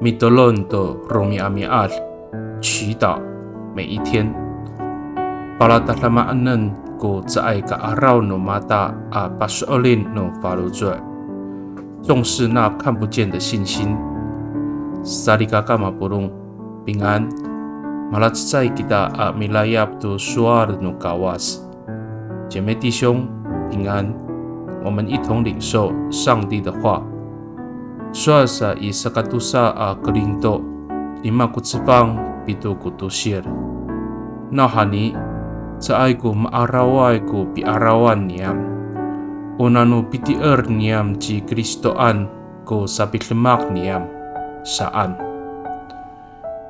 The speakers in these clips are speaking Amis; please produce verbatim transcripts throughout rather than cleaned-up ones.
Mitolon to romi'ami'ad, 祈祷每一天。Palatadamaanen ko caay ka'araw no mata a paso'elin no faloco', 重视那看不见的信心。Salikaka mapolong, 平安。Malacecay kita a milayap to sowal no Kawas. 姐妹弟兄，平安。我们一同领受上帝的话。Sowal sa i sakatosa a Korinto, lima ko cefang, pito ko tosil. Nawhani, caay ko maaraway ko piarawan niyam. O nano pitier niyam ci Kristoan ko sapidemak niyam, saan.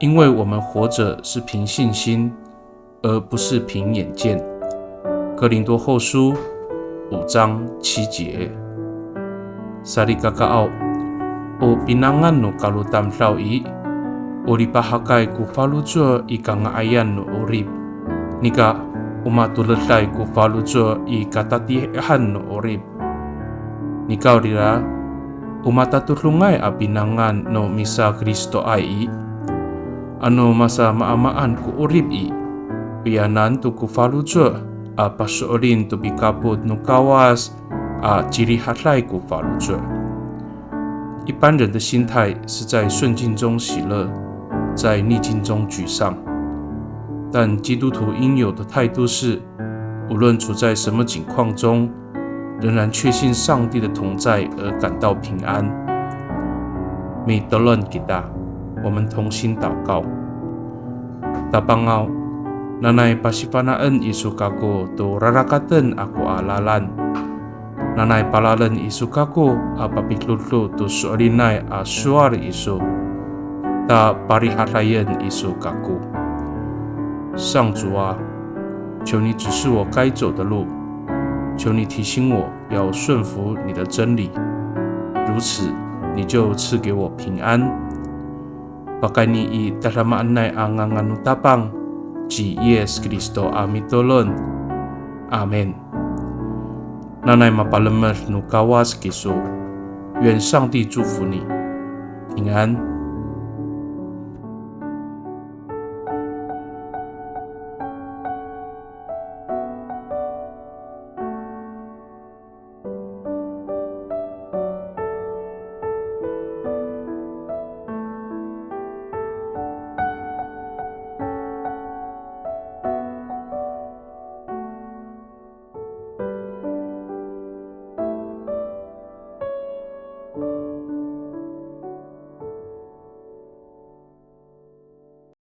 因为我们活着是凭信心，而不是凭眼见。哥林多后书五章七节。Salikakaaw, o pinangan no kalotamdaw i, o lipahakay ko faloco' i kanga'ayan no 'orip. Nika, o matoleday ko faloco' i katatiihan no 'orip. Nikawrira, o matatodongay a pinangan no misaKristoay i, ano masamaamaan ko 'orip i, piyanan to ko faloco' a paso'elin to pikapot no Kawas a cirihaday ko faloco'. 一般人的心态是在顺境中喜乐，在逆境中沮丧。但基督徒应有的态度是，无论处在什么境况中，仍然确信上帝的同在而感到平安。Mitolon kita, 我们同心祷告。Tapangaw, nanay pasifanaen iso kako to rarakaten ako a lalan. Nanay palalen iso kako a papidodo to so'elinay a sowal iso, ta parihadayen iso kako. 上主啊，求你指示我该走的路，求你提醒我要顺服你的真理，如此你就赐给我平安。Pakayni i tadamaanay a ngangan no Tapang, ci Yis Kristo a mitolon. Amin. Nanay mapalemed no Kawas kiso. 愿上帝祝福你，平安。